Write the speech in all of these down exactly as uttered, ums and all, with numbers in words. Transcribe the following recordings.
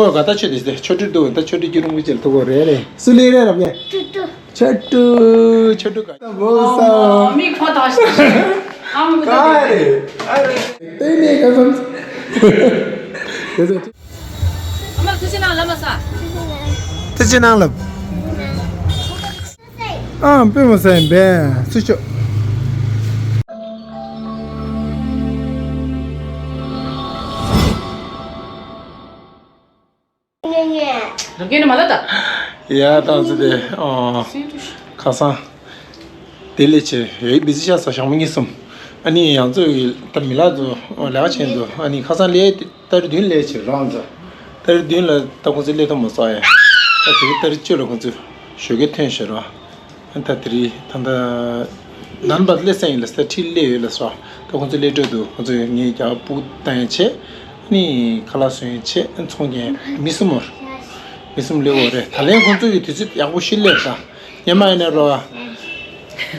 ཨོ་ག་ད་ཆོས་དེ་ཆོས་ཁྲིར་འདུག་ད་ཆོས་ཁྲིར་སྐྱིད་རུང་གི་ཅེར་ཐུག་གོ་རེད་རེད། སུ་ལས་རེད་རབ་ངས། ཆོ་ཏུ་ཆོ་ཏུ་ག་ད་བོ་ས། མིག་ཕ་ཐག་ཤི་ཨ་མ་ག་རེད་ཨ་རེད། ཏེ་ནེ་ག་ཙམ། ཨ་མ་ཐུགས་རྗེ་གནང་ལབ་མ་ས། ཐུགས་རྗེ་གནང་ལབ། ཨ་དཔེ་མ་སྲིད་པས་སུ་ཆོ། རང་སྐད་ནས་མ་ལབ་ད། ཡ་ད་ཚོ་དེ་ཨོ། ཁ་སང་དེ་ལས་ཆེ་ཡོད་བི་ཟི་ཤ་ས་ཞག་མ་གཉིས་གསུམ། ཨ་ནི་ཡང་ཚོ་ད་མི་ལ་ཚོ་ལས་ཀ་བྱེད་འདུག་ཨ་ནི་ཁ་སང་ལས་ཏ་རིག་བདུན་ལས་བྱེད་རང་ཚོ། ཏ་རིག་བདུན་ལ་ད་ཁོང་ཚོ་ལས་ཐོག་མ་ས་ཡ། ད་དེ་ཏ་རིག་བཅུ་ལ་ཁོང་ཚོ་ཞོགས་ཀས་ཐོན་ཤེས་རོགས། ད་དེ་རིང་ད་ལྟ་ནན་པ་སླེབས་ས་ཡིན་ལ་ས་ཁྲིད་སླེབས་ཡོད་ལ་སོ། ད་ཁོང་ཚོ་སླེབས་གྲབས་འདུག་ཁོང་ཚོས་ངའི་རྒྱ་སྤུག་བཏང་ཡ་བྱས། ནི་ཁ་ལག་བཟོ་ཡ་བྱས་ཚོང་རྒྱག་མི་གསུམ་བར། མི་གསུམ་སླེབས་འོ་རེད། ད་ལན་ཁོང་ཚོ་གི་དུས་ཚོད་ཡག་པོ་ཞིག་སླེབས་ད། ཉི་མ་ཡིན་ན་རོ།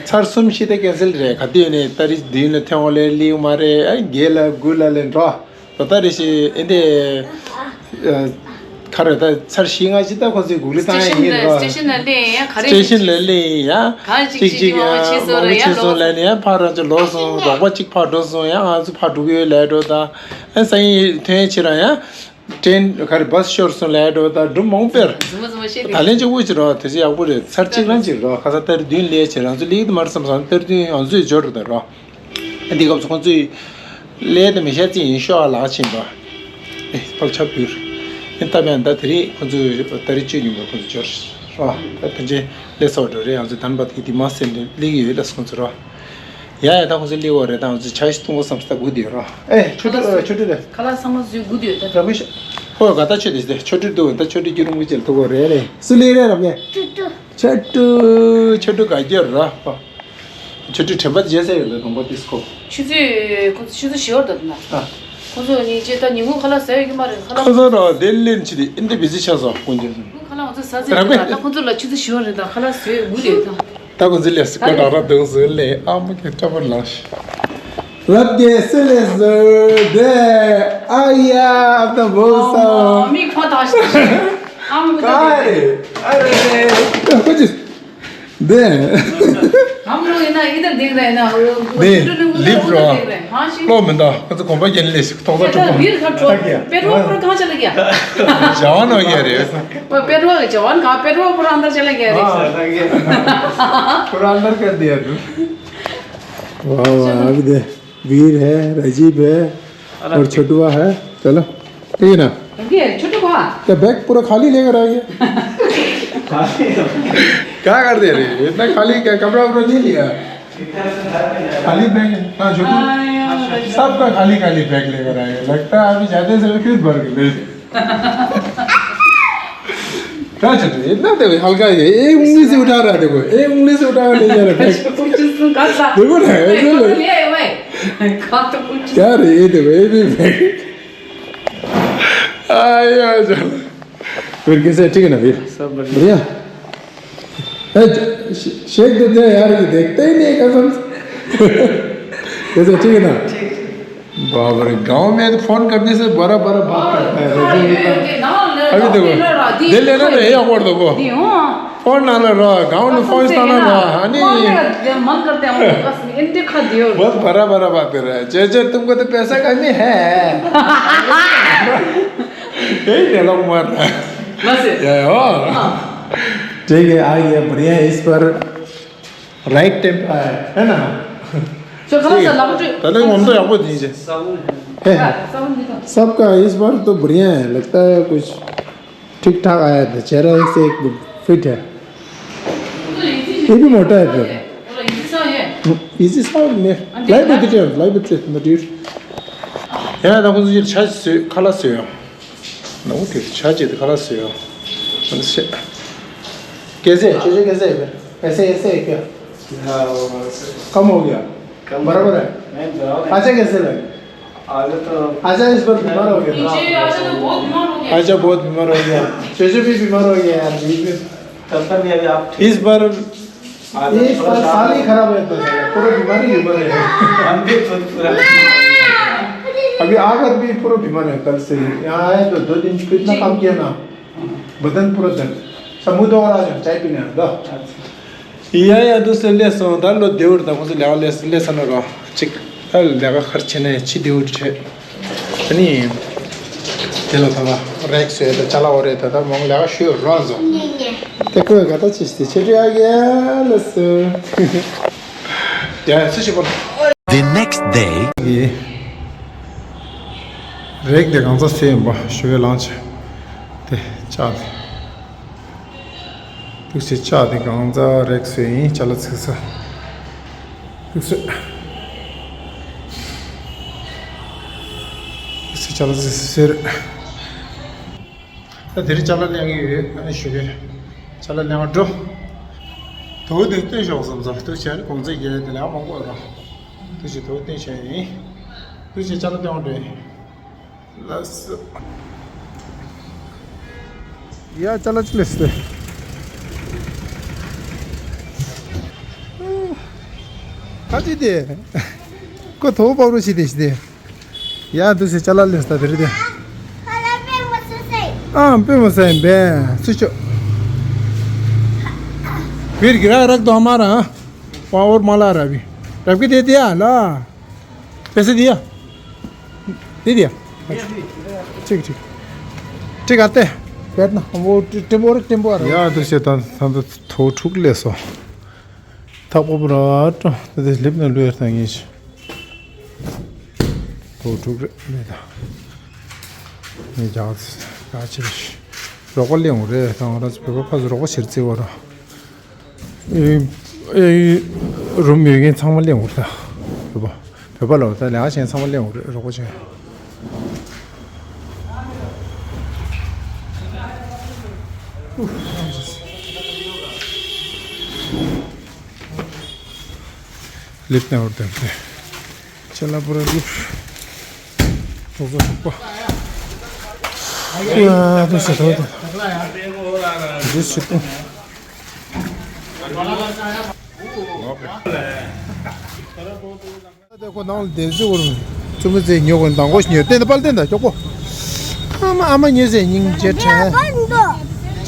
ཚར་གསུམ་ཤི་ད་ཀན་སེལ་རེད། ག་དུས་ནས་ཏ་རིག་བདུན་ལ་ཐོན་འོ་ལས་སླེབས་མ་རེད། ཨ་བརྒྱད་ལ་དགུ་ལ་ལས་འགྲོ། ད་ལྟ་རེ་ཞིག་ཨེ་འདི། ཁ་རེ་ད་ཚར་བཞི་ལྔ་ཅིག་ད་ཁོ་ཚོའི་གུག་ལི་བཏང་ཡ་ཡིན་རོ། སི་ཊེ་ཤན་ལ་སླེབས་ཡ་ག་རེ། སི་ཊེ་ཤན་ལ་སླེབས་ཡ། ག་ཅིག་ཅིག་ཅིག་ཡང་མང་པོ་ཕྱིན་སོང་ལ་ཡ་ལོག་སོང་ལ་ནི་ཡ་ཕར་རང་ཅིག་ལོག་སོང་རོགས་པ་ཅིག་ཕར་འགྲོ་སོང་ཡ་ང་ཚོ་ཕར་འགྲོ་གི་ཡོད་ལས་འགྲོ་ད། ཨེ་སང་ཉིན་ཐོན་ཕྱིར་རང་ཡ། ཊེན་ག་རེ་བྷ་སི་ཤོར་སོང་ལས་འགྲོ་ད་འགྲོ་མང་པོ་ཕེར། ཟུ་མ་ཟུ་མ་ཤེས་ད་ལན་གཅིག་པོ་ཅིག་རོ་དེ་ཚོ་ཡག་པོ་རེད། ཚར་གཅིག་རང་ཅིག་རོ་ཁ་ས་ཏ་རིག་བདུན་ལས་བྱེད་རང་ཚོ་ལིག་དུ་མར་བསམ་སོང་ཏ་རིག་བདུན་ང་ཚོས་འབྱོར་རེད་ད་རོ། འདི་སྐབས་སུ་ཁོང་ཚོས་ཀླད་དུ་མི་ཤ་རྩི་ཡིན་ཤོག་ཨ་ལག་ཕྱིན་པ། ཨེ་ཕལ་ཆ་བུར། ཨེ་ལྟ་བས་ད་དེ་རིང་ཁོང་ཚོས་ཏ་རིག་བཅུ་ཉིན་པར་ཁོང་ཚོ་འབྱོར་རོ། ད་ཕན་ཆད་ལས་སོགས་འགྲོ་རེད། ང་ཚོས་དམ་པ་དེ་དེ་མ་སེམས་ནས་ལིག་ཡོད་ལ་ཁོང་ཚོ་རོ། ཡ་ཡ་ད་ཁོང་ཚོ་ལིག་འོ་རེད། ད་ང་ཚོས་ཆ་ཞིག་གཏོང་དགོས་བསམ་སྟ་དགུ་དེ་རོ། ཨེ་ཆུ་ཏུ་ཨེ་ཆུ་ཏུ་རེད། ཁ་ལག་ཚང་མ་བཟོས་དགུ་དེ་ད། ར་བུ་ཤ། ཧོ་ག་ད་ཆོས་དེ་ཆོས་ཁྲིར་འདུག་ད་ཆོས་ཁྲིར་སྐྱིད་རུང་བུ་ཅེར་ཐུག་གོ་རེད་རེད། སུ་ལས་རེད་རབ་ངས། ཆོ་ཏུ་ཆོ་ཏུ་ག་རྒྱུ་ར། ཆོ་ཏུ་དྲན་པ་རྗེས་ཟེར་ཡོད་ལ་ནོང་པ་ཏིས་ཀོ། ཆུ་ཚོད་ཁོ་ཚོ་ཆུ་ཚོད་བཞི་བར་འདུག་ན། ཨ། ཁོ་ཚོ་ཉིན་བྱེད་ད་ཉིན་གུང་ཁ་ལག་ཟ་ཡོད་ཀྱི་མ་རེད་ཁ་ལག་ཁོ་ཚོ་ར་དེ་ལེན་ཆི་དེ་ཨིན་དེ་བི་ཟི་ཆ་ཟོ་ཀུན་ཅན། ཁ་ལག་ང་ཚོ་ཟ་ཟེར་ར་གི་ད་ཁོ་ཚོ་ལ་ཆུ་ཚོད་བཞི་བར་རེད་ད་ཁ་ལག་ཟོས་དགུ་དེ་ད། ད་ཁོ་ཚོ་ལས་སི་ཀ་ད་ར་དང་ཟོས་ལས་ཨ་མ་ཁེ་ཏྲ་བར་ལངས་ཤི། ལབ་དེ་སུ་ལས་ཟོས་དེ་ཨ་ཡ་ཨ་ད་བོ་ས། མིག་ཕ་ཐག་ཤི་ཨ་མ་ཁེ་ཏྲ་བར། ཨ་རེ་ཨ་རེ་རེ། ཁོ་ཅི། དེ། हम लोग है ना इधर देख रहे हैं ना वो दे। लिप रहा। हाँ जी। लो मैं तो मैं तो कोम्बा गेन ले सकता हूँ तो। वीर का पेट्रोल पूरा कहाँ चला गया? जवान हो गया रे। पेट्रोल जवान कहाँ पेट्रोल पूरा अंदर चला गया रे। पूरा अंदर कर दिया तू। वाह वाह अभी दे। वीर है, राजीव है और छोटुआ है। चलो ठीक है ना? छोटू कहाँ? तो बैग पूरा खाली लेकर आ गया। क्या कर दे रहे? इतना खाली क्या कमरा वमरा नहीं लिया? खाली बैग है। हाँ छोटू। सबका खाली खाली बैग लेकर आए। लगता है अभी जाते समय फिर भर के ले। क्या चल रही है? इतना देखो हल्का ही है। एक उंगली से उठा रहा है देखो। एक उंगली से उठा कर ले जा रहा है। देखो ना ऐसे। क्या रे ये देखो ये भी। आया चलो। फिर कैसे ठीक है ना फिर? सब बढ़िया। बढ़िया। शेक देते हैं यार ये देखते ही नहीं कसम। कैसे ठीक है ना? बाप रे गांव में तो फोन करने से बड़ा बड़ा बात करता है। अभी देखो दिल लेना तो यही अकबर देखो। फोन ना ला रहा गांव में फोन ना ला रहा। हाँ नहीं। मन करते हैं बस इनके खा दियो। बहुत बड़ा बड़ा बात कर रहा है जय जय तुमको तो पैसा कमी है। यही दिला मार रहा है। बस। या हो। ठीक है आ गया बढ़िया है इस पर। राइट टाइम पे आया है ना? ད་ལན་ངོམ་ཏོ་ཡག་པོ་ཡིན་ཅེ། है। सबका इस बार तो बढ़िया है लगता है कुछ ठीक ठाक आया था चेहरा से एकदम फिट है। ये भी मोटा है फिर। इजी सा है। लाइफ में कितने लाइफ में कितने डीर। यार ना कुछ ये छह से खाला से। ནང་དེ་ཆ་བྱེད་དེ་ཁ་ལག་བཟོས་ཡོང་། ཨ་ནི་སེ། कैसे है? चेचे कैसे है फिर? ऐसे ऐसे है क्या? हाँ, वो ऐसे। कम हो गया? कम बराबर है? नहीं, बराबर है। आजा कैसे लगे? आजा तो आजा इस बार बीमार हो गया। पीछे आजा तो बहुत बीमार हो गया। आजा बहुत बीमार हो गया। चेचे भी बीमार हो गया यार, बीच में। तब तक भी अभी आप ठीक इस बार ये इस बार साल ही खराब है तो साला, पूरा बीमारी ही ऊपर है। हम भी खुद पूरा अभी आकर भी पूरा बीमार है कल से। यहाँ आए तो दो दिन फिर ना काम किया ना, बदन पूरा दर्द। समूह तो और आ जाओ, चाय पीने आ जाओ। या, या, दूसरे ले सो, दा लो देवर दा, मुझे लगा ले, ले सो ना रो। चिक, अल, लगा खर्चे ने, ची देवर छे। अनि, तेला था, रैक से, तो चला हो रहे था, था, मंग लगा शुरू रोज। ते कोई कहता चिस्ती, छे आ गया, ले सो। या, सुशी बोल। The next day. རེག་དེ་གང་ཚ་སེ་ཡིན་པ་ཞུ་བའི་ལངས་ཆེ། དེ་ལྕགས་དེ། ཐུགས་རྗེ་ལྕགས་དེ་གང་ཚ་རེག་སེ་ཡིན་ཅ་ལག་ཚིག་ས། ཐུགས་རྗེ། ཐུགས་རྗེ་ཅ་ལག་ཚིག་ས་ཟེར། ད་དེ་རིང་ཅ་ལག་ལེན་གྱི་ཡོད། ཨ་ནི་ཞུ་གི། ཅ་ལག་ལེན་པ་འགྲོ། དོ་དེ་སྟོན་ཤོག་བསམ་ཚར། ཐུགས་རྗེ་ཆེ། གོང་ཚད་རྒྱལ་དེ་ལས་མང་པོ་རོ། ཐུགས་རྗེ་དོ་སྟོན་བྱས་ཡིན། ཐུགས་རྗེ་ཅ་ལག་སྟོན་པ་འགྲོ་ཡིན། ལགས་སོ། ཡ་ཅ་ལག་ཅི་ལས་སྟེ། ཁ་ཅི་དེ། ཁོ་དོ་པ་རུ་ཞི་དེ་ཞི་དེ། ཡ་དུ་སེ་ཅ་ལག་ལེན་སྟ་དེ་རེད་དེ། ཨ་པེ་མོ་སེ་བེ་སུ་ཆོ། བིར་གི་རག་རག་དོ་མ་ར། པ་འོར་མ་ལ་ར་བི། རབ་གི་དེ་དེ་ཡ་ལ། པེ་སེ་དེ་ཡ། དེ་དེ་ཡ། ཅིག་ཅིག་ཅིག་ཨ་ཏེ། བེད་ན་འོ་ཏྲེམ་པོ་རེ་ཏྲེམ་པོ་ར། ཡ་དུ་སེ་ད་ད་ད་ཐོ་ཕྲུག་ལས་སོ། ཐག་པོ་པོ་ར་ཏོ་དེ་དེ་ལེབ་ན་ལུས་ཡར་ཐང་ངེས་ཤི། ཐོ་ཕྲུག་རེ་མེད་ད། ངས་རྒྱག་ག་ཆེ་ཤི། རོགས་པ་ལེན་འོ་རེ་ད་ང་རང་ཚོ་བོད་པ་ཕ་ཚོ་རོགས་པ་ཞེར་བརྩི་བ་ར། ཨེ་ཨེ་རུམ་ཡོད་མཁན་ཚང་མ་ལེན་འོ་རེ་ད། བོད་པ་བོད་པ་ལ་ད་ལས་ཀ་བྱེད་མཁན་ཚང་མ་ལེན་འོ་རེ་རོགས་པ་བྱེད། ལེབ་ན་འོ་རེ་ད། ཅ་ལག་པུ་ར་ལེབ། ཐོག་ཚོ་ཐོག་པ། ཨ་དུ་ས་ཐོག་ཏུ། འདི་སུ་ཏུ། དེ་ཁོ་ནང་ལ་བསྡད་ཟེར་བར། བཙུན་མོ་ཚེ་ཉོ་དགོས་མདང་དགོས་ཉོ་བསྟན་ད་པལ་བསྟན་ད་ཅོག་པོ། ཨ་མ་ཨ་མ་ཉོ་ཟེར་སྙིང་རྗེ་དྲན།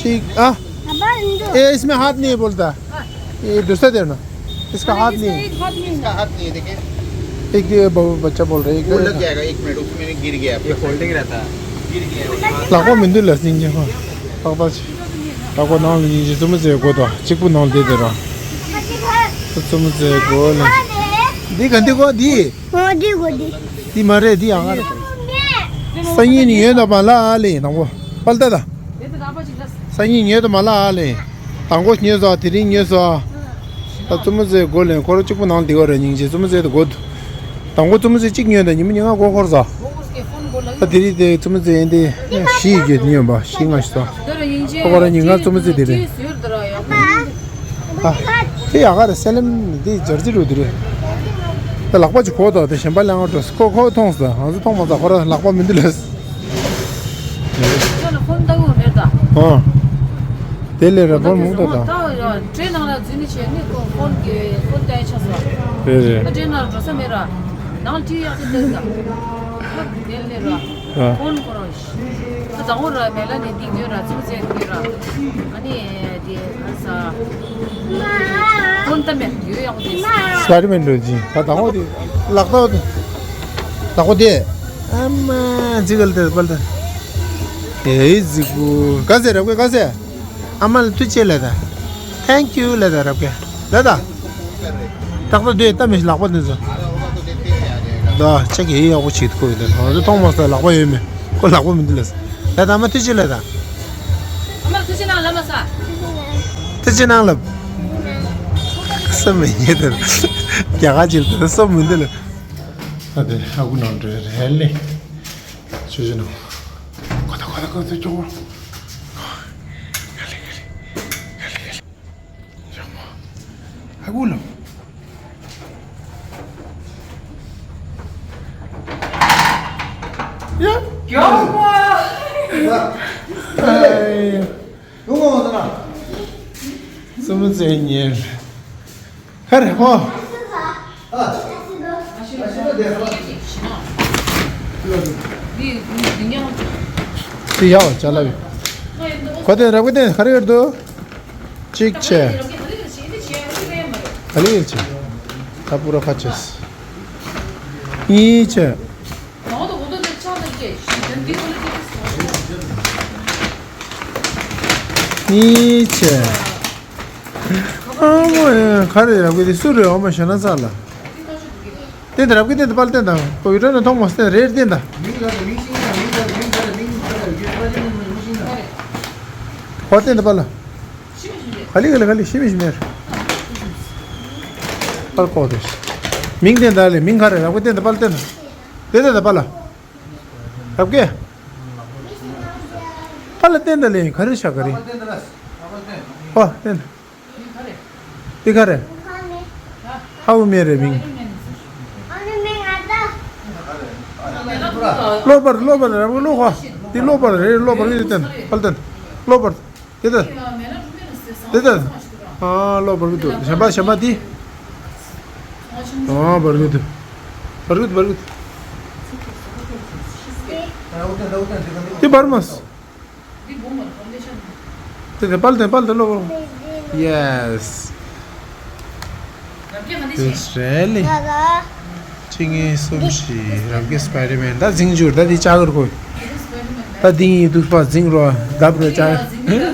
ཅིག་ཨ། ए, इसमें हाथ नहीं बोलता। ये दूसरा देना। इसका हाथ नहीं। इसका हाथ नहीं है, देखिए। एक ये ब-, बच्चा बोल रहा है, एक वो लग जाएगा, एक मिनट, उसमें गिर गया। ये फोल्डिंग रहता है। गिर गया। ལག་པ་མི་འདུག་ལ་སྙིང་རྗེ་ཁོ། ལག་པ་ཅིག་ལག་པ་ནང་ལ་སྙིང་རྗེ་བཙུན་མོ་ཚེ་དགོས་དོ། གཅིག་པུ་ནང་ལ་བསྡད་དེ་ར། བཙུན་མོ་ཚེ་དགོས་ལ། འདི་ག་འདི་གོ་འདི། འོ་འདི་གོ་འདི། འདི་མ་རེད་འདི་ཡང་ང་རེད། སང་ཉིན་ཉོས་དང་མ་ལ་ཨ་ལེ་དང་པོ་པལ་ཏ་ད། སང་ཉིན་ཉོས་དང་མ་ལ་ཨ་ལེ། དང་པོ་ཉོས་སོ་དེ་རིང་ཉོས་སོ། ད་བཙུན་མོ་ཚེ་དགོས་ལེ་འཁོར་གཅིག་པུ་ནང་འདི་བ་རེད་སྙིང་རྗེ་བཙུན་མོ་ཚེ་དུ་དགོས། དང་པོ་བཙུན་མོ་ཚེ་གཅིག་ཉོས་དང་ཉི་མ་ཉི་ལྔ་འགོར་འཁོར་སོ། ད་དེ་རིང་དེ་བཙུན་མོ་ཚེ་ཡིན་དེ་བཞི་ཡི་གེ་ཉོས་པ་བཞི་ལྔ་ཞིག་སོ། ཁོ་ཁོ་རང་ཉིན་ལྔ་བཙུན་མོ་ཚེ་དེ་རེད། ཨ། དེ་ཡག་ག་རེད་སེ་ལེམ་དེ་འཇར་ཇི་རུ་དེ་རེད། ད་ལག་པ་ཅིག་གོ་དོ་དེ་གཞན་པ་ལེན་འགྲོ་ཁོ་ཁོ་མཐོང་སོང་ང་ཚོ་མཐོང་མ་ད་ཁོ་ར་ལག་པ་མི་འདུག་ལས། ཁྱོད་ལ་ཕོན་ལྟ་བུ་མེད་ད། ཨ། དེ་ལས་ར་ཕོན་མུག་ད་ད། ད་ཡ་ཏྲེ་ནང་ལ་འཛུལ་ནས་བྱས་ནས་ཁོ་ཕོན་གྱི་ཕོན་ལྟ་ཡ་ཆགས་སོང་། རེད་རེད། ད་ཏྲེ་ནང་ལ་འགྲོ་ས་མེད་ར། ནང་ལ་ཊི་ཝི་ཡག་ཤོས་བལྟས་ད། ཁོ་དེ་ལས་ར། ཨ། ཕོན་ཁོ་རང་། ད་དང་པོ་ར་མེ་ལ་ནས་འདི་ཉོས་ར་ཙུམ་ཙེ་ཉོས་ར། ཨ་ནི་དེ་ཨ་ས། ཁོང་ད་མེད་ཡོད་ཡག་པོ་དེ། སི་པའི་ཌར་མེན་འགྲོ་ཅིང་ད་དང་པོ་དེ། ལག་ཐོག་དེ། ལག་པ་དེ། ཨ་མ་ཛི་གལ་དེ་པལ་དེ། ཨེ་ཛི་གུ་ག་ཟེ་རབ་གེ་ག་ཟེ། ཨ་མ་ལ་ཐུགས་རྗེ་ལེ་ད། Thank you ལེ་ད་རབ་གེ་ལེ་ད། ཏག་ཏག་དེ་ལྟ་མི་ལག་པ་དེ་ཚོ། ད་ཆ་གི་ཡག་པོ་བྱེད་ཐུབ་ཡོད་དེ་ང་ཚོ་མཐོང་མ་སོང་ལག་པ་ཡོད་མེད་ཁོ་ལག་པ་མི་འདུག་ལ། ད་ད་མ་ཐུགས་རྗེ་ལེ་ད། ཨ་མ་ལ་ཐུགས་རྗེ་གནང་ལབ་མ་ས། ཐུགས་རྗེ་གནང་ལབ། བསམ་མི་ཉེ་དེ། རྒྱ་གར་ཇིལ་དེ་བསམ་མི་འདུག་ལ། ད་དེ་ཨ་ཁུ་ནང་འགྲོ་རེད་ལེ། ཆུ་ཆུ་ནང་། ཁོ་ད་ཁོ་ད་ཁོ་ད་ཅོག་ཡ་ལེ་ཡ་ལེ། ཡ་ལེ་ཡ་ལེ། ཡ་མ། ཨ་ཁུ་ལ། ཡ། ཡོང་བ། ཨེ། ཡོང་བ་ཟེར་ན། བཙུན་མོ་བཙན་ཉེར། ཧར་ཧོ། ཨ། ཨ་ཤི་ན་དེ་ཧ་ལ། དེ་ཡག་ཅ་ལག་ཡོད། ཁོ་དེ་རབ་གི་དེ་ག་རེ་ཡོད་འདུག་གཅིག་བྱས། ག་ལེ་ཡོད་བྱས། ད་པུ་ར་ཁ་ཆེས། གཉིས་བྱས། གཉིས་བྱས། ཨ་མོ་ཡ་ག་རེ་རབ་གི་དེ་སུ་རེད། ཨ་མ་ཞེ་ན་ཚ་ལ། བསྟན་དང་རབ་ཀྱི་བསྟན་དང་དཔལ་བསྟན་དང་། ཁོ་བི་ཀྲ་ནས་མཐོང་མ་བསྟན་རེད་བསྟན་དང་། མིང་ལ་མིང་ཤིང་ལ་མིང་ལ་མིང་ལ་མིང་ལ་ཡོད་པ་ཅན་མིང་ཤིང་ལ། ཁོ་བསྟན་དང་དཔལ་ལ། ག་ལི་ག་ལི་ག་ལི་ཤི་མི་ཤི་མེར། དཔལ་ཁོ་དེ། མིང་བསྟན་དང་ལས་མིང་ག་རེ་རབ་ཀྱི་བསྟན་དང་དཔལ་བསྟན་དང་། བསྟན་དང་དཔལ་ལ། རབ་ཀྱི། དཔལ་ལ་བསྟན་དང་ལས་ག་རེ་ཤ་ག་རེ། ཨོ་བསྟན་དང་། འདི་ག་རེ། ཧའུ་མེ་རེ་མིང་། གློ་བར་གློ་བར་རེ་གློ་ཧོ། འདི་གློ་བར་རེ་གློ་བར་གི་དེ་བསྟན་ཧལ་བསྟན། གློ་བར། དེ་དེ། དེ་དེ། ཨ་གློ་བར་གི་འདུག་གཞན་པ་གཞན་པ་འདི། ཨ་བར་གི་འདུག་བར་གི་འདུག་བར་གི་འདུག་དེ་བར་མ། དེ་དེ་དཔལ་དེ་དཔལ་དེ་ལོ། Yes. It's really. གཅིག་གཉིས་གསུམ་བཞི། རབ་ཀྱི་Spider-Man ད་འཛིང་འཇུར། ད་འདི་ལྕགས་ར་ཁོ། ད་འདི་ཡིན་འདུག་པ་འཛིང་རོ་བརྡབ་རོ་ལྕགས།